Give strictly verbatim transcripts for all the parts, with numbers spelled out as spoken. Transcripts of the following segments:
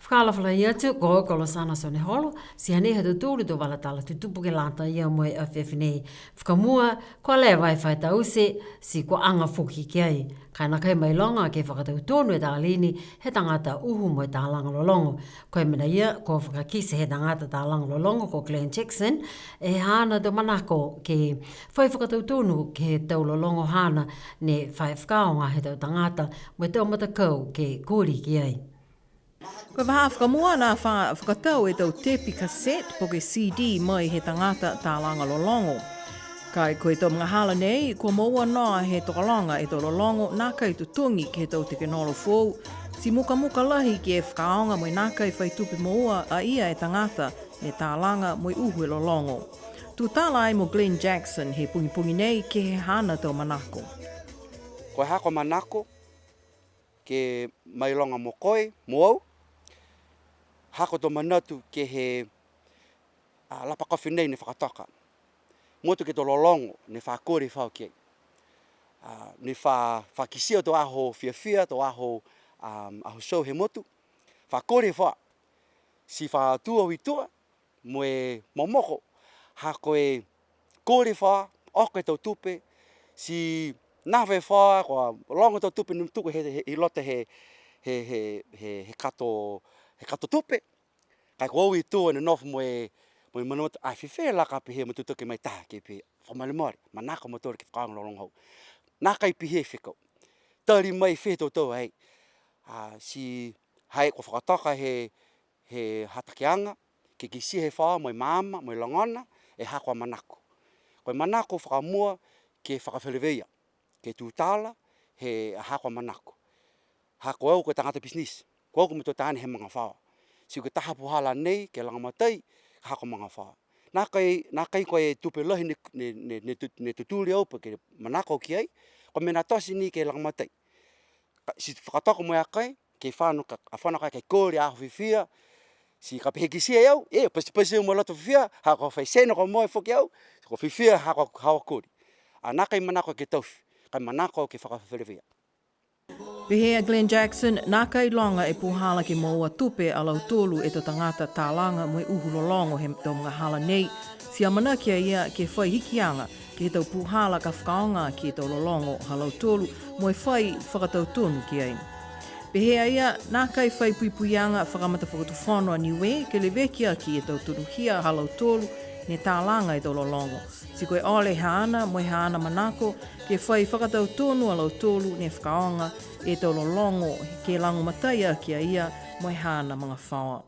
Fakaalofa lahi atu, ko au ko Losana Soneholo, ti hanei ha tautolu tau vala tala tutupu ke lata ia mo e afiafi nei. Fakamua, kua leva e fai taute, ti kua aga foki ki ai. Ka e nākai mailoga ke fakatautonu e taleni he tagata uhu mo e talaga lologo. Ko e mena ia, kua fakakite he tagata talaga lologo ko Glenn Jackson, e haana tau manako ke fai fakatautonu ke he tau lologo haana ne fai fakaaoga he tau tagata mo e tau matakau ke koli ki ai. Ko e vahā fakamua nā fa-, fakatau e tau tepi cassette po ke C D mai he tagata talaga lologo. Ka e ko e tau magahala nei, kua moua noa he tokologa e tau lologo nākai totogi ke he tau tekenolosi foou, ti mukamuka lahi ke fakaaoga mo e nākai fai tupe moua a ia e tagata ne talaga mo e uhu e lologo. Tutala ai mo Glenn Jackson he pogipogi nei ke he haana tau manako. Ko e haaku a manako ke mailoga mo koe, mo au, haaku a tau manatu ke he, a, lapa kofe nei ne fakatoka. Mua atu ke he tau lologo ne fa koli e faoa ki ai. A, ne fa, fa kitia tau aho fiafia, tau aho, um, aho show he motu. Fa koli e faoa. Ti fa tū au i tua, mo e momoko, ha ko e koli e faoa, oko e tau tupe, ti nava e faoa, kua loga e tau tupe ne tuku he, he, i loto he, he, he, he, he kato, he kato tupe. Ka e ko au i tua ne nofo mo e, mo e manatu, ai fēfē la ka pehē mo e tutuki mai taha ke pehē, fakamolemole, manako a mautolu ke fakaaoga lologo hau. Nākai pihia e fekau. Tali mai fē e tau tau ai. A, ti ha i ai kua fakatoka he, he hatakiaga, ke kitia he faoa mo e maama, mo e logona, e haaku a manako. Ko e manako fakamua ke fakafeleveia, ke tutala, he haaku a manako. Ha ko au ko e tagata pisinisi, ko au ko e matua taane he magafaoa. Ti ko e taha puhala nei, ke lagomatai, haaku a magafaoa. Nākai, nākai ko e tupe lahi ne, ne, ne, ne tu-, ne tutuli au po ke manako au ki ai, ko e mena tote ni ke lagomatai. Ka, ti fakatoka mo e akai, ke fano ka, a fano ka ke koli aho fiafia, ti ka pehē kitia e au, e, pasi, pasi mo e loto fiafia, ha kua fai sene kua moua foki au, kua fiafia ha kua, ha kua koli. A nākai manako ke taofi, ka e manako ke fakafeleveia. Pehē a Glenn Jackson, nākai loga e puhala ke moua tupe a lautolu e tau tagata talaga mo e uhu lologo he tau magahala nei, ti amanaki a ia ke fai hikiaga ke he tau puhala ka fakaaoga ke he tau lologo ha lautolu mo e fai fakatautonu ki ai. Pehē a ia, nākai fai puipuiaga fakamatafakatufono a Niue ke leveki aki e tau tonuhia ha lautolu ne talaga e tau lologo. Ti ko e ole haana mo e haana manako ke fai fakatautonu a lautolu ne fakaaoga e tau lologo ke lagomatai aki a ia mo e haana magafaoa.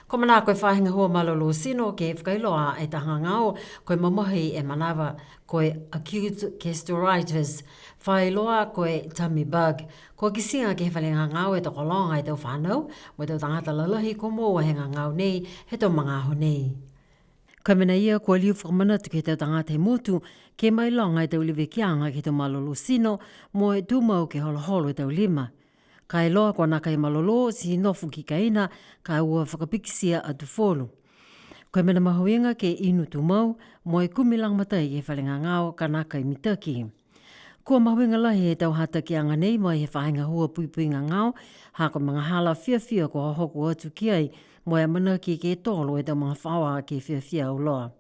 Kua manako e faahi gahua malolō tino ke fakailoa e taha gagao, ko e mamahi e manava, ko e acute gastritis. Fakailoa ko e tummy bug. Kua kitia ke he fale gagao e tokologa e tau fanau, mo e tau tagata lalahi kua moua he gagao nei, he tau magaaho nei. Ko e mena ia kua liu fakamanatu ke he tau tagata he motu, ke mailoga e tau levekiaga ke he tau malolō tino, mo e tumau ke holoholo e tau lima. Ka e iloa kua nākai malolō, ti nofo ki kaina, ka ua fakapikitia atu falu. Ko e mena mahuiga ke inu tumau, mo e kumi lagomatai ke he fale gagao, ka nākai mitaki. Kua mahuiga lahi e tau hatakiaga nei mai he faahi gahua puipui gagao, ha ko e magahala fiafia kua hohoko atu ki ai, mo e amanaki ke tolo e tau magafaoa ke fiafia auloa.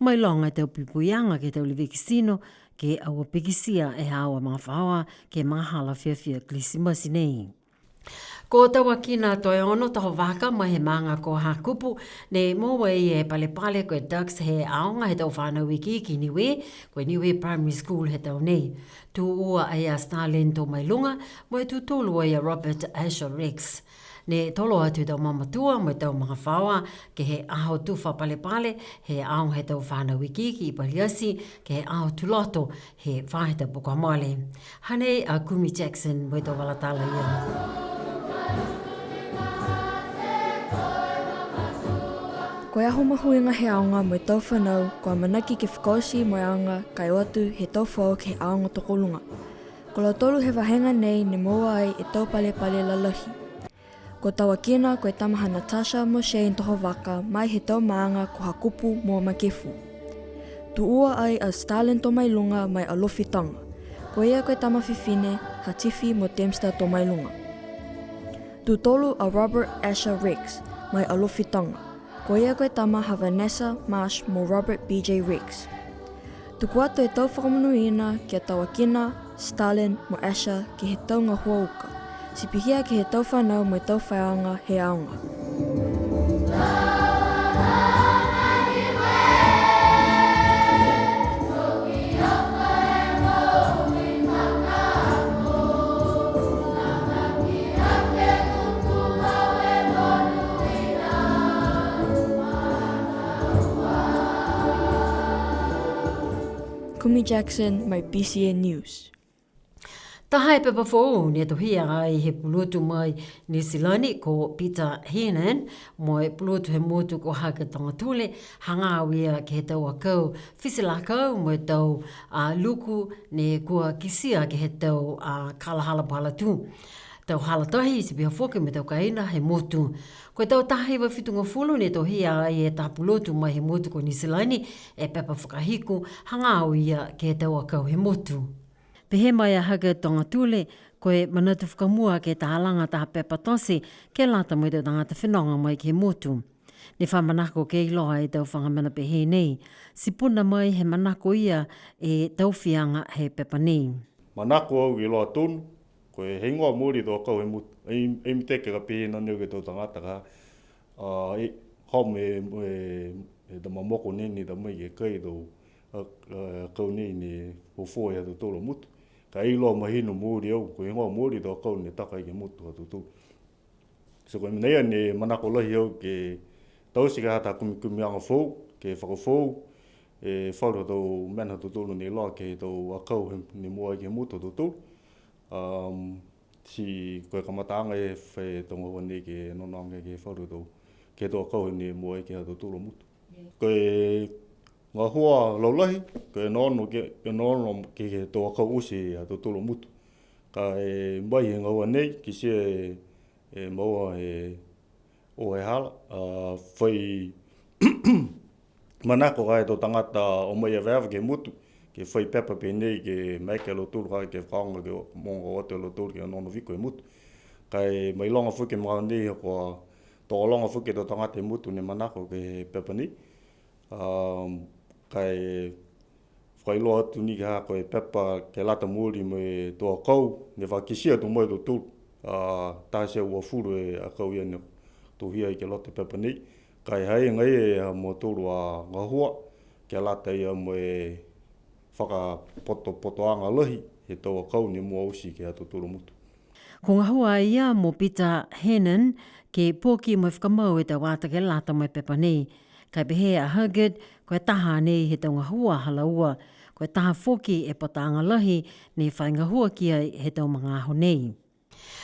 Mailoga e tau puipuiaga ke he tau leveki tino, ke aua pikitia e haau a magafaoa, ke he magahala fiafia Kilisimasi nei. Ko Tauakina Toeono Tohovaka mai he maaga ko Hakupu, ne moua e ia e palepale ko e Dux he aoga he tau fanau ikiiki Niue, ko e Niue Primary School he tau nei. Tū ua ai a Starlin Tomailuga, mo e tū tolu ai a Robert Asher Rex. Ne tolo atu e tau mamatua mo e tau magafaoa ke he aho tufa palepale, he aoga he tau fanau ikiiki i Paliati, ke he aho tuloto, he faahi tapu kua mole. Hanei a Kumi Jackson mo e tau vala tala ia. Ko e aho mahuiga he aoga mo e tau fanau, kua amanaki ke fakaoti mo e aoga, ka e o atu he tau foou ke he aoga tokoluga. Ko lautolu he vahega nei ne moua ai e tau palepale lalahi. Ko Tauakina, ko e tama ha Natasha mo Shane Tohovaka, mai he tau maaga ko Hakupu mo Makefu. Tū ua ai a Starlin Tomailuga mai Alofi Toga. Ko ia ko e tama fifine ha Tifi mo Dempster Tomailuga. Tutolu a Robert Asher Rex, mai Alofi Toga. Ko ia ko e tama ha Vanessa Marsh mo Robert B J Rex. Tuku atu e tau fakamonuina ki a Tauakina, Stalin mo Asher ke he tau gahua uka. Ti pihia ke he tau fanau mo e tau faiaoga he aoga. Kumi Jackson, mai B C N News. Taha e pepa foou ne tohia ai he pulotu mai Niu Silani ko Peter Heenan, mo e pulotu he motu ko Haka Togatule, hagaao ia ke he tau akau fiti lakau mo e tau, a, luku ne kua kitia ke he tau, a, kalahala puhala tū. Tau hala tahi, ti pihia foki mo e tau kaina he motu. Ko e tau taha hiva fitugofulu ne tohia ai e taha pulotu mai he motu ko Niu Silani e pepa fakahiku, hagaao ia ke he tau akau he motu. Pehē mai a Haka Togatule, ko e manatu fakamua ke talaga taha pepa tote ke lata mo e tau tagata fenoga mai ke he motu. Ne fa manako ke iloa e tau faga mena pehē nei. Ti puna mai he manako ia e tau fiaga he pepa nei. Manako au ke iloa tonu, ko e heigoa mooli e tau akau he motu. Ai, ai mitaki ka pehē nā nei ke he tau tagata ka, a, e, home, e, e, e tama moko nei ne ta mai ke kai tau, a, a, akau nei ne fofo e ha tautolu a motu. Ka e iloa mahino mooli au, ko e heigoa mooli e tau akau ne taka ai ke he motu ha tautolu. So ko e mena ia ne manako lahi au ke taute ke he ha taha kumikumiaga foou, ke fakafoou, e falu ha tau mena ha tautolu ne iloa ke he tau akau he, ne moua ai ke he motu ha tautolu. Um, ti ko e kamataaga e fai e tau gahua nei ke onoonoaga ke he falu ha tau, ke he tau akau ne moua ai ke he ha tautolu a motu. Ko e gahua laulahi, ko e onoono ke, ke onoono ke he tau akau oti ha tautolu a motu. Ka e mai he gahua nei, kitia e, e moua e, o e hala, a, fai manako ka e tau tagata o mai evaeva ke he motu, ke fai pepa pehē nei ke maeke a lautolu ka ke fakaaoga ke mogo atu a lautolu ke onoono viko he motu. Ka e mailoga foki e magaaho nei kua tokologa foki e tau tagata he motu ne manako ke he pepa nei. Um, ka e fakailoa atu ni ke he ha ko e pepa ke lata mooli mo e tau akau, ne fa kitia atu mo e tautolu, a, taha e teau uafulu e akau ia ne tohia ai ke lata e pepa nei. Ka e ha ha i ai e ha mautolu a gahua, ke lata ia mo e fakapotopotoaga lahi he tau akau ne moua oti ke he ha tautolu a motu. Ko e gahua ia mo Peter Heenan, ke poki mo e fakamau e tau ata ke lata mo e pepa nei. Ka e pehē a Huggard, ko e taha nei he tau gahua ha laua. Ko e taha foki e pataaga lahi ne fai gahua ki ai he tau magaaho nei.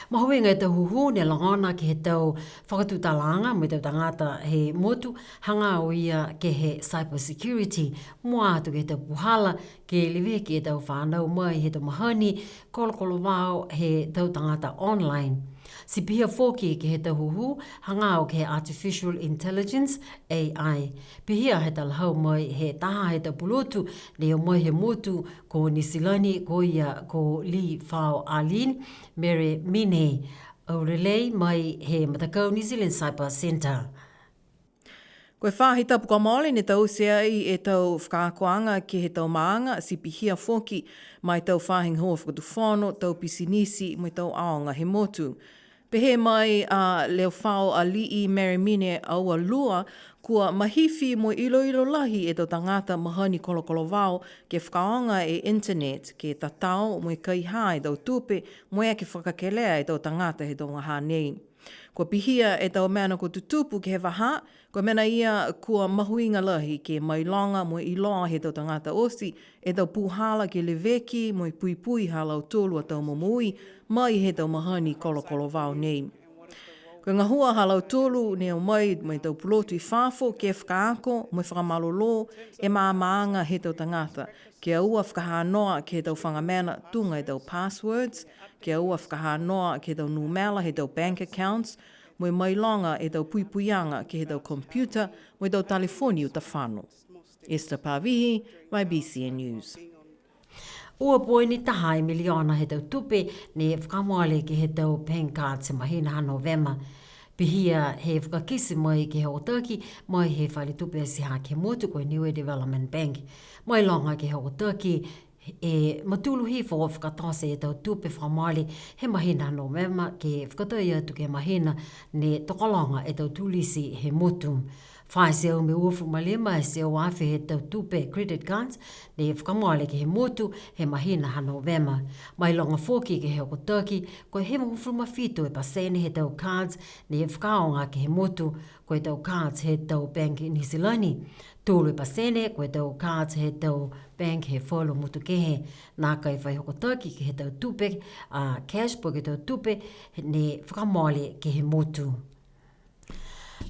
Mahuiga e tau hūhū ne logona ke he tau fakatutalaaga mo e tau tagata he motu, hagaao ia ke he cyber security, mua atu ke he tau puhala, ke leveki e tau fanau mai he tau mahani kolokolovao he tau tagata online. Ti pihia foki ke he tau hūhū, hagaao ke he artificial intelligence, A I. Pihia he talahau mai he taha he tau pulotu, ne o mai he motu ko Niu Silani, ko ia ko Li Fao Alin, Mere Mine, au lelei mai he matakau New Zealand Cyber Centre. Ko e faahi tapu kua mole ne taute ai e tau fakaakoaga ke he tau maaga, ti pihia foki ma e tau faahi gahua fakatufono, tau pisinisi, mo e tau aoga he motu. Pehē mai a Leofao Aliʻi Meremine Aualua, kua mahifi mo iloilo lahi e tau tagata mahani kolokolovao ke fakaaoga e internet, ke tatao mo e kaihā e tau tupe, mo e eke fakakelea e tau tagata he tau vahā nei. Kua pihia e tau mena kua tutupu ke he vahā, ko e mena ia kua mahuiga lahi ke mailoga mo e iloa he tau tagata oti e tau puhala ke leveki mo e puipui ha lautolu a tau momoui mai he tau mahani kolokolovao nei. Ko e gahua ha lautolu ne o mai mo e tau pulotu i fafo ke fakaako mo e fakamalolō e maamaaga he tau tagata, ke ua fakahanoa ke he tau faga mena tuga e tau passwords, ke ua fakahanoa ke he tau numela he tau bank accounts, mo e mailoga e tau puipuiaga ke he tau computer, mo e tau telefoni uta fano. Esther Pavihi, mai B C N News. Ua poini taha e miliona he tau tupe ne fakamole ke he tau bank cards he mahina ha Novema. Pihia he fakakite mai ke he hokotaki mai he fale tupe atihake he motu ko e Niue Development Bank. Mailoga ke he hokotaki, e matulu hifo fakatote e tau tupe fakamole he mahina ha Novema ke fakatai atu ke he mahina ne tokologa e tau tulisi he motu. Fā e teau mo e uafulu ma lima e teau afe he tau tupe credit cards ne fakamole ke he motu he mahina ha Novema. Mailoga foki ke he hokotaki, ko e hivagofulu ma fitu e pasene he tau cards ne fakaaoga ke he motu, ko e tau cards he tau bank i Niu Silani. Tolu e pasene, ko e tau cards he tau bank he falu motu kehe. Nākai fai hokotaki ke he tau tupe, a, cash po ke tau tupe ne fakamole ke he motu.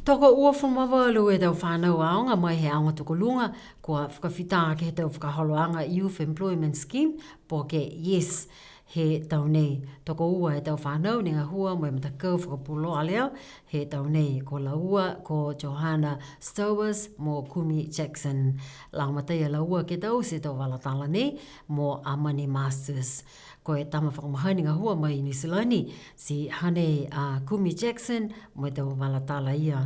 Tokouafulu ma valu e tau fānau aoga mai he aoga tokoluga, kua fakafita ke he tau fakaholoaga Youth Employment Scheme, po ke YES, he tau nei. Tokoua e tau fānau ne gahua mo e matakau fakapuloa leo he tau nei, ko laua ko Johanna Stowers mo Kumi Jackson. Lagomatai a laua ke taute e tau vala tala nei mo a Money Masters. Ko e tama fakamahani gahua mai Niu Silani, ti hanei a Kumi Jackson mo e tau vala tala ia.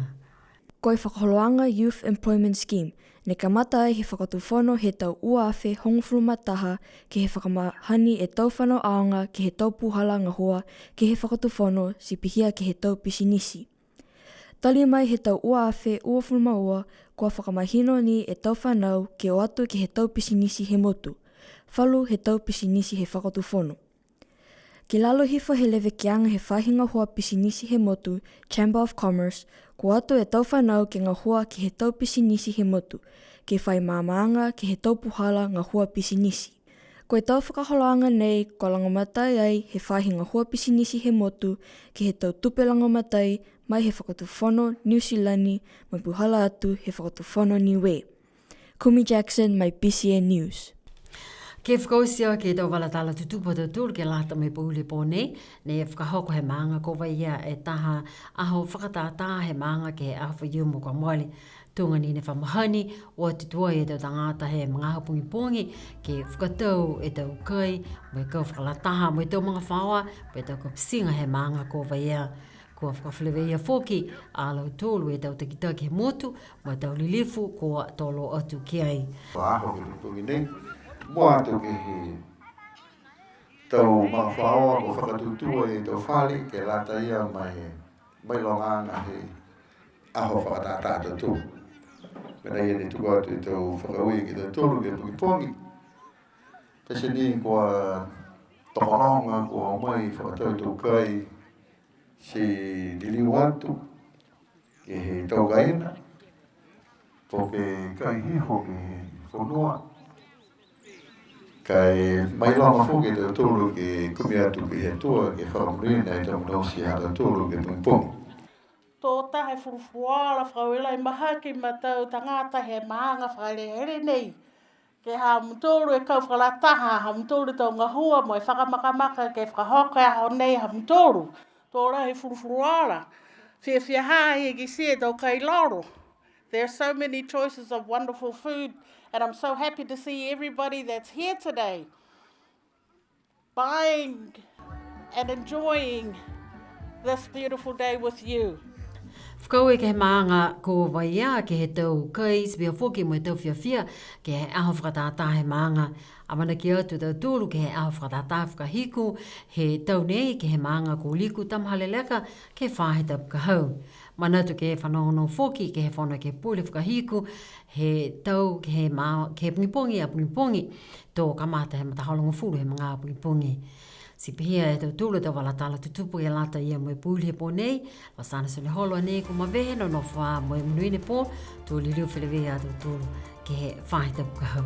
Ko e fakaholoaga Youth Employment Scheme, ne kamata ai he Fakatufono he tau ua afe hogofulu ma taha ke he fakamahani e tau fānau aoga ke he tau puhala gahua ke he Fakatufono ti pihia ke he tau pisinisi. Tali mai he tau ua afe uafulu ma ua, kua fakamahino ni e tau fānau ke o atu ke he tau pisinisi he motu, falu he tau pisinisi he Fakatufono. Ki lalo hifo he levekiaga he faahi gahua pisinisi he motu, Chamber of Commerce, kua o atu e tau fānau ke gahua ke he tau pisinisi he motu, ke fai maamaaga ke he tau puhala gahua pisinisi. Ko e tau fakaholoaga nei, kua lagomatai ai he faahi gahua pisinisi he motu, ke he tau tupe lagomatai, mai he Fakatufono Niu Silani, mo e puhala atu he Fakatufono Niue. Kumi Jackson mai B C N News. Ke fakaoti aki e tau vala tala tutupu ha tautolu ke lata mo e pouli pō nei, ne fakahoko he maaga ko Vaiea e taha aho fakatātā he maaga ke he aho Faiumu kua mole. Tuga ni ne fa mahani, o atu tuai e tau tagata he magaaho pogipogi, ke fakatau e tau kai, mo e kau fakalataha, mo e tau magafaoa, mo e tau kapitiga he maaga ko Vaiea. Kua fakafeleveia foki a lautolu e tau takitaki he motu, mo e tau lilifu kua tolo atu ki ai. Aho ke he pogipogi nei, mua atu ke he tau magafaoa kua fakatūtū e tau fale, ke lata ia mo e mailogaaga he aho fakatātā ha tautolu. Mena ia ne tuku atu e tau fakaaue ki a tautolu ke he pogipogi. Pete ni kua tokologa, kua o mai fakatau e tau kai, ti liliu atu ke he tau kaina, po ke kai hifo ke he fonua. Ka e mailoga foki a tautolu ke kumi atu ke he Atua, ke fakamonuina e tau mena oti ha tautolu ke he pogipogi. Tō taha e fulufuluola fakaaue lahi mahaki ma tau tagata he maaga fakahelehele nei. Ke he ha mutolu e kau fakalataha, ha mutolu e tau gahua mo e fakamakamaka ke fakahoko e aho nei ha mutolu. Tō lahi e fulufuluola. Fiafia ha i kitia e tau kai lolo. There are so many choices of wonderful food, and I'm so happy to see everybody that's here today buying and enjoying this beautiful day with you. Fakaaue ke he maaga ko Vaiea, ke he tau kai, ti pihia foki mo e tau fiafia, ke he aho fakatātā he maaga. Amanaki atu a tautolu ke he aho fakatātā fakahiku he tau nei, ke he maaga ko Liku Tamahaleleka, ke he faahi tapu ka hau. Manatu ke fanogonogo foki ke he Fono Ekepule fakahiku he tau ke he ma-, ke he pogipogi a pogipogi, to kamata he matahola hogofulu he magaaho pogipogi. Ti pihia e tautolu a tau vala tala tutupu ke lata ia mo e pouli he pō nei, Losana Sioneholo a nei kua mavehe, nonofo ā mo e monuina e pō, to liliu feleveia a tautolu ke he faahi tapu ka hau.